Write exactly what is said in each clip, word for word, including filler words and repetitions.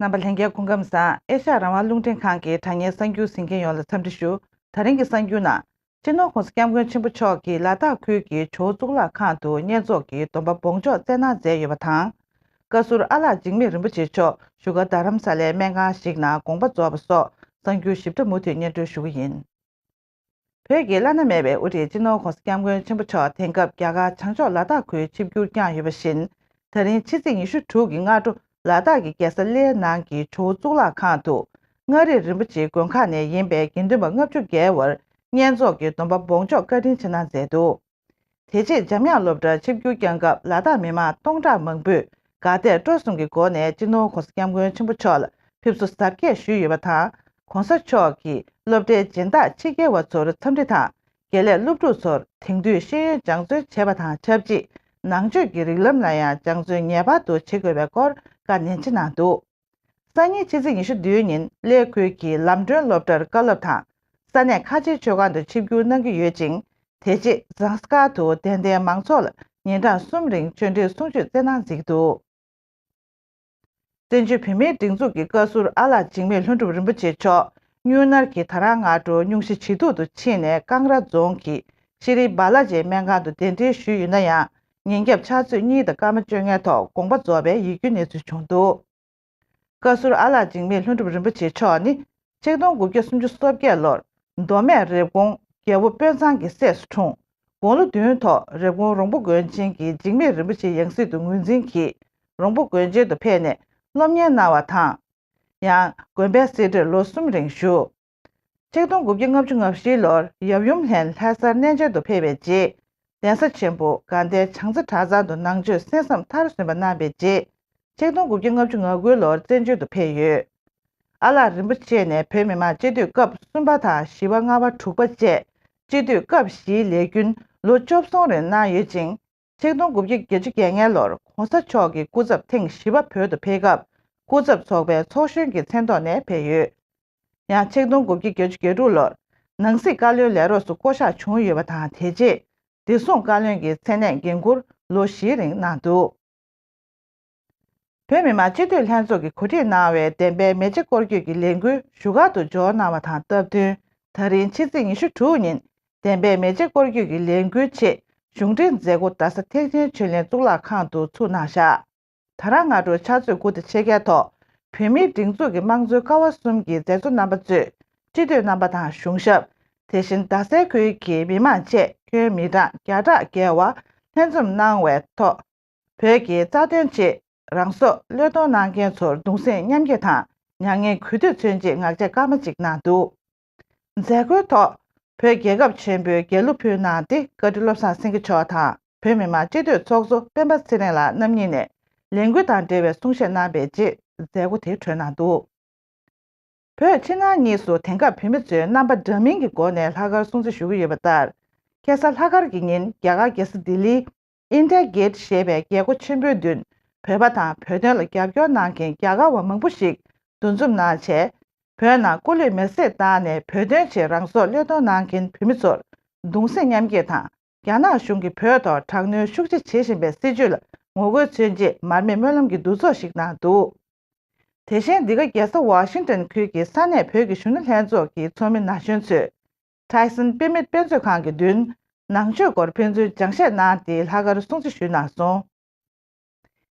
རྣམ་པ་ལྷན་རྒྱས་སྐུ་ཁམས་བཟང་། ཨེ་ཤ་ཡ་རང་དབང་རླུང་འཕྲིན་ཁང་གི་དྲ་བརྙན་གསར་འགྱུར་གཟིགས་མཁན་ཡོངས་ལ་འཚམས་འདྲི་ཞུ། ད་རིང་གི་གསར་འགྱུར་ནང་། སྤྱི་ནོར་༸གོང་ས་༸སྐྱབས་མགོན་ཆེན་པོ་མཆོག་གིས་ལ་དྭགས་ཁུལ་གྱི་ཇོ་བོ་གཙུག་ལག་ཁང་དུ་བསྙེན་རྫོགས་ཀྱི་སྡོམ་པ་སྦོང་ཆོག་སྩལ་གནང་མཛད་ཡོད་པ་དང་། བཀའ་ཟུར་ཨ་ལགས་འཇིགས་མེད་རིན་པོ་ཆེ་མཆོག་བཞུགས་སྒར་རྡ་རམ་ས་ལའི་སྨན་ཁང་ཞིག་ནང་དགོངས་པ་རྫོགས་པ་སོགས་གསར་འགྱུར་ཞིབ་ཕྲ་མུ་མཐུད་སྙན་སྒྲོན་ཞུ་གི་ཡིན། བོད་ཀྱི་བླ་ན་མེད་པའི་དབུ་ཁྲིད་སྤྱི་ནོར་༸གོང་ས་༸སྐྱབས་མགོན་ཆེན་པོ་མཆོག་དེང་སྐབས་རྒྱ་གར་བྱང་ཕྱོགས་ལ་དྭགས་ཁུལ་ཆིབས་བསྒྱུར་བསྐྱངས་ཡོད་པ་བཞིན། ད་རིང་ཕྱི་ཚེས་ཉི་ཤུ་དྲུག་གི་སྔ་དྲོ་ལ་དྭགས་ཀྱི་རྒྱལ་ས་གླེའི་ནང་གི་ཇོ་བོ་གཙུག་ལག་ཁང་དུ་མངའ་རིས་རིན་པོ་ཆེའི་མགོན་ཁང་ནས་ཡིན་པའི་དགེ་འདུན་པ་ལྔ་བཅུ་བརྒལ་བར་བསྙེན་རྫོགས་ཀྱི་སྡོམ་པ་སྦོང་ཆོག་བཀའ་དྲིན་ཆེ་གནང་མཛད་འདུག་དེ་རྗེས་འཇམ་དབྱངས་སློབ་གྲྭར་ཆིབས་བསྒྱུར་བསྐྱངས་སྐབས་ལ་དྭགས་མི་མང་སྟོང་ཕྲག་མང་པོས་དགའ་དད་སྤྲོ་གསུམ་གྱི་སྒོ་ནས་སྤྱི་ནོར་༸གོང་ས་༸སྐྱབས་མགོན་ཆེན་པོ་མཆོག་ལ་ཕེབས་བསུ་གཟབ་རྒྱས་ཞུས་ཡོད་པ་དང་། ༸གོང་ས་མཆོག་གིས་སློབ་གྲྭའི་སྦྱིན་བདག་ཕྱི་རྒྱལ་བ་ཚོར་འཚམས་འདྲི་དང་། དགེ་ལས་སློབ་ཕྲུག་ཚོར་དེང་དུས་ཤེས་ཡོན་སྦྱང་བརྩོན་བྱས་པ་དང་ཆབས་ཅིག་ནང་ཆོས་ཀྱི་རིགས་ལམ་ལ་ཡང་སྦྱང་བརྩོན་ངེས་པར་དུ་བྱེད་དགོས་པའི་སྐོར་བཀའ་ནན་ཆེ་གནང་འདུག་སང་ཉིན་ཕྱི་ཚེས་ཉི་ཤུ་བདུན་ཉིན་གླེ་ཁུལ་གྱི་ལམ་སྒྲོན་སློབ་གྲྭར་བཀའ་སློབ་དང་། ས་གནས་ཁ་ཆེའི་ཆོས་ཁང་དུ་ཆིབས་བསྒྱུར་གནང་གི་ཡོད་ཅིང་། དེ་རྗེས་ཟངས་དཀར་དུ་དད་ལྡན་མང་ཚོགས་ལ་ཉིན་གྲངས་གསུམ་རིང་ཆོས་འབྲེལ་གསུང་ཆོས་སྩལ་གནང་གཟིགས་འདུག་བཙན་བྱོལ་བོད་མིའི་སྒྲིག་འཛུགས་ཀྱི་བཀའ་ཟུར་ཨ་ལགས་འཇིགས་མེད་ལྷུན་གྲུབ་རིན་པོ་ཆེ་མཆོག་སྨྱུག་ནར་གྱིས་ད་རང་སྔ་དྲོ་སྙུང་གཞི་ཇེ་སྡུག་ཏུ་ཕྱིན་ནས་ཀང་ར་རྫོང་གི་ཤེས་རིག་སྦ་ལ་ཅའི་སྨན་ཁང་དུ་གདན་འདྲེན་ཞུས་ཡོད་ན་ཡང་། ཉིན་རྒྱབ་ཕྱག་ཚོད་གཉིས་དང་སྐར་མ་བཅོ་ལྔའི་ཐོག་དགོངས་པ་རྫོགས་པའི་ཡིད་སྐྱོའི་གནས་ཚུལ་བྱུང་འདུག་བཀའ་ཟུར་ཨ་ལགས་འཇིགས་མེད་ལྷུན་གྲུབ་རིན་པོ་ཆེ་མཆོག་ནི། ཆིག་སྟོང་དགུ་བརྒྱ་སུམ་ཅུ་སོ་བརྒྱད་ལོར་མདོ་སྨད་རེབ་གོང་རྒྱལ་པོ་དཔོན་ཚང་གི་སྲས་སུ་འཁྲུངས། དགུང་ལོ་བདུན་ཐོག་རེབ་གོང་རོང་པོ་དགོན་ཆེན་གྱི་འཇིགས་མེད་རིན་པོ་ཆེའི་ཡང་སྲིད་དུ་ངོས་འཛིན་གྱིས། རོང་པོ་དགོན་ཆེན་དུ་ཕེབས་ནས་སློབ་གཉེར་གནང་བ་དང་། ཡང་དགོན་པའི་གསེར་ཁྲིར་ལོ་གསུམ་རིང་བཞུགས། ཆིག་སྟོང་དགུ་བརྒྱ་ལྔ་བཅུ་ང་བཞི་ལོར་ཡབ་ཡུམ་ལྷན་ལྷ་སར་གནས་མཇལ་དུ་ཕེབས་པའི་རྗེས། གདན་ས་ཆེན་པོ་དགའ་ལྡན་བྱང་རྩེ་གྲྭ་ཚང་དུ་ནང་ཆོས་གསན་བསམ་མཐར་སོན་པ་གནང་བའི་རྗེས། ཆིག་སྟོང་དགུ་བརྒྱ་ལྔ་བཅུ་ང་དགུ་ལོར་བཙན་བྱོལ་དུ་ཕེབས་ཡོད། ཨ་ལགས་རིན་པོ་ཆེ་ནས་བོད་མི་མང་སྤྱི་འཐུས་སྐབས་གསུམ་པ་དང་བཞི་པ་ལྔ་པ་དྲུག་པ་བཅས་སྤྱི་འཐུས་སྐབས་བཞིའི་ལས་རྒྱུན་ལོ་བཅུ་གསུམ་རིང་གནང་ཡོད་ཅིང་། ཆིག་སྟོང་དགུ་བརྒྱ་བརྒྱད་ཅུ་གྱ་ལྔ་ལོར་༸གོང་ས་མཆོག་གི་སྐུ་ཚབ་ཐེངས་བཞི་པ་བོད་དུ་ཕེབས་སྐབས། སྐུ་ཚབ་ཚོགས་པའི་ཚོགས་གཞོན་གྱི་མཚན་ཐོག་ནས་ཕེབས་ཡོད། ཡང་ཆིག་སྟོང་དགུ་བརྒྱ་བརྒྱད་ཅུ་གྱ་དྲུག་ལོར་ནང་སྲིད་བཀའ་བློན་ལས་རོགས་སུ་བསྐོ་གཞག་བྱུང་ཡོད་པ་དང་། དེ་རྗེས་བདེ་སྲུང་བཀའ་བློན་གྱི་མཚན་གནས་འགན་འཁུར་ལོ་བཞིའི་རིང་གནང་འདུག་བོད་མི་མང་སྤྱི་འཐུས་ལྷན་ཚོགས་ཀྱིས་གོ་སྒྲིག་གནང་བའི་བདེན་པའི་མེ་ལྕེ་སྐོར་སྐྱོད་ཀྱི་ལས་འགུལ་བཞུགས་སྒར་དུ་འབྱོར་གནང་བ་དང་སྟབས་བསྟུན། ད་རིང་ཕྱི་ཚེས་ཉི་ཤུ་དྲུག་ཉིན་བདེན་པའི་མེ་ལྕེ་སྐོར་སྐྱོད་ཀྱི་ལས་འགུལ་ཆེད་གཞུང་འབྲེལ་མཛད་སྒོ་རྡ་ས་ཐེག་ཆེན་ཆོས་གླིང་གཙུག་ལག་ཁང་དུ་ཚུགས་གནང་བཞག་ད་རང་སྔ་དྲོ་ཕྱག་ཚོད་དགུ་དང་ཕྱེད་ཀའི་ཐོག་བོད་མིའི་སྒྲིག་འཛུགས་ཀྱི་དམངས་གཙོའི་ཀ་བ་གསུམ་གྱི་མཛད་གཙོ་རྣམ་པ་གཙོས་སྤྱི་འཐུས་རྣམ་པ་དང་གཞུང་ཞབས། དེ་བཞིན་རྡ་སའི་ཁུལ་གྱི་མི་མང་བཅས་ཁྱོན་མི་གྲངས་བརྒྱ་ཕྲག་བརྒལ་བ་ལྷན་འཛོམས་གནང་བའི་ཐོག་བོད་ཀྱི་རྩ་དོན་ཆེད་རང་སྲོག་བློས་གཏོང་གནང་མཁན་ཚོར་གདུང་སེམས་མཉམ་སྐྱེད་དང་མྱ་ངན་གུས་འདུད་མཚོན་ཆེད་ངག་བཅད་སྐར་མ་གཅིག་གནང་འདུག་མཛད་སྒོའི་ཐོག་བོད་རྒྱལ་ཁབ་ཆེན་པོའི་རྒྱལ་གླུ་ཕུལ་གནང་སྟེ། བཀའ་ཁྲི་བློ་བཟང་སེང་གེ་མཆོག་དང་བོད་མི་མང་སྤྱི་འཐུས་ཚོགས་གཙོ་སྤེན་པ་ཚེ་རིང་ལགས་རྣམ་གཉིས་ནས་ལས་འགུལ་དང་འབྲེལ་བའི་གསུང་བཤད་གནང་བའི་རྗེས་མཛད་སྒོ་དེ་གྲོལ་གནང་འདུག་བོད་ཕྱི་ནང་གཉིས་སུ་དེང་སྐབས་བོད་མི་ཚོས་རྣམ་པ་འདྲ་མིན་གྱི་སྒོ་ནས་ལྷག་དཀར་སྲུང་བརྩི་ཞུ་གི་ཡོད་པ་ལྟར། ཁ་སང་ལྷག་དཀར་གྱི་ཉིན་རྒྱ་གར་རྒྱལ་ས་ལྡི་ལིའི་ཨིན་ཌི་ཡ་གེ་ཊི་ཞེས་པའི་རྒྱལ་སྒོ་ཆེན་པོའི་མདུན་བོད་པ་དང་བོད་དོན་ལ་རྒྱབ་སྐྱོར་གནང་མཁན་རྒྱ་གར་བ་མང་པོ་ཞིག་འདུ་འཛོམས་གནང་བྱས། བོད་ནང་སྐུ་ལུས་མེར་སྲེག་བཏང་ནས་བོད་དོན་ཆེད་རང་སྲོག་བློས་གཏོང་གནང་མཁན་བོད་མི་ཚོར་གདུང་སེམས་མཉམ་སྐྱེད་དང་། རྒྱ་ནག་གཞུང་གིས་བོད་ཐོག་དྲག་གནོན་ཤུགས་ཆེ་བྱེད་བཞིན་པའི་སྲིད་བྱུས་ལ་ངོ་རྒོལ་མཚོན་ཆེད་མར་མེ་སྨོན་ལམ་གྱི་འདུ་ཚོགས་ཤིག་གནང་འདུག་དེ་བཞིན་འདི་ག་རྒྱལ་ས་ཝ་ཤིང་ཏོན་ཁུལ་གྱི་ས་གནས་བོད་ཀྱི་གཞོན་ནུ་ལྷན་ཚོགས་ཀྱི་ཚོགས་མི་ན་གཞོན་ཚོས་ཐའི་སན་དཔེ་མེད་དཔེ་མཛོད་ཁང་གི་མདུན་ནང་ཆོས་སྐོར་ཕན་ཚུན་སྦྱང་བཤད་གནང་སྟེ་ལྷག་དཀར་སྲུང་བརྩི་ཞུས་གནང་སོང་།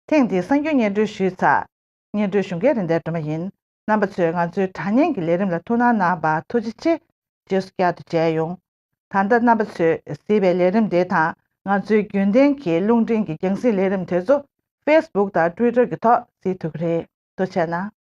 ཐེངས་འདིའི་གསར་འགྱུར་སྙན་སྒྲོན་ཞུས་ཚར། སྙན་སྒྲོན་ཞུ་མཁན་རིན་ལྡན་སྒྲོལ་མ་ཡིན། རྣམ་པ་ཚོས་ང་ཚོའི་དྲ་བརྙན་གྱི་ལས་རིམ་ལ་ཐུགས་སྣང་གནང་བར་ཐུགས་རྗེ་ཆེ། རྗེས་སུ་བསྐྱར་དུ་མཇལ་ཡོང་། ད་ལྟ་རྣམ་པ་ཚོས་གཟིགས་པའི་ལས་རིམ་དེ་དང་ང་ཚོའི་རྒྱུན་ལྡན་གྱི་རླུང་འཕྲིན་གྱི་རྒྱང་སྲིང་ལས་རིམ་དེ་ཚོ་ཕེ་སི་བུག་དང་ཊུའི་ཊར་གྱི་ཐོག་གཟིགས་ཐུབ་ཀྱི་རེད། ཐུགས་རྗེ་གནང་།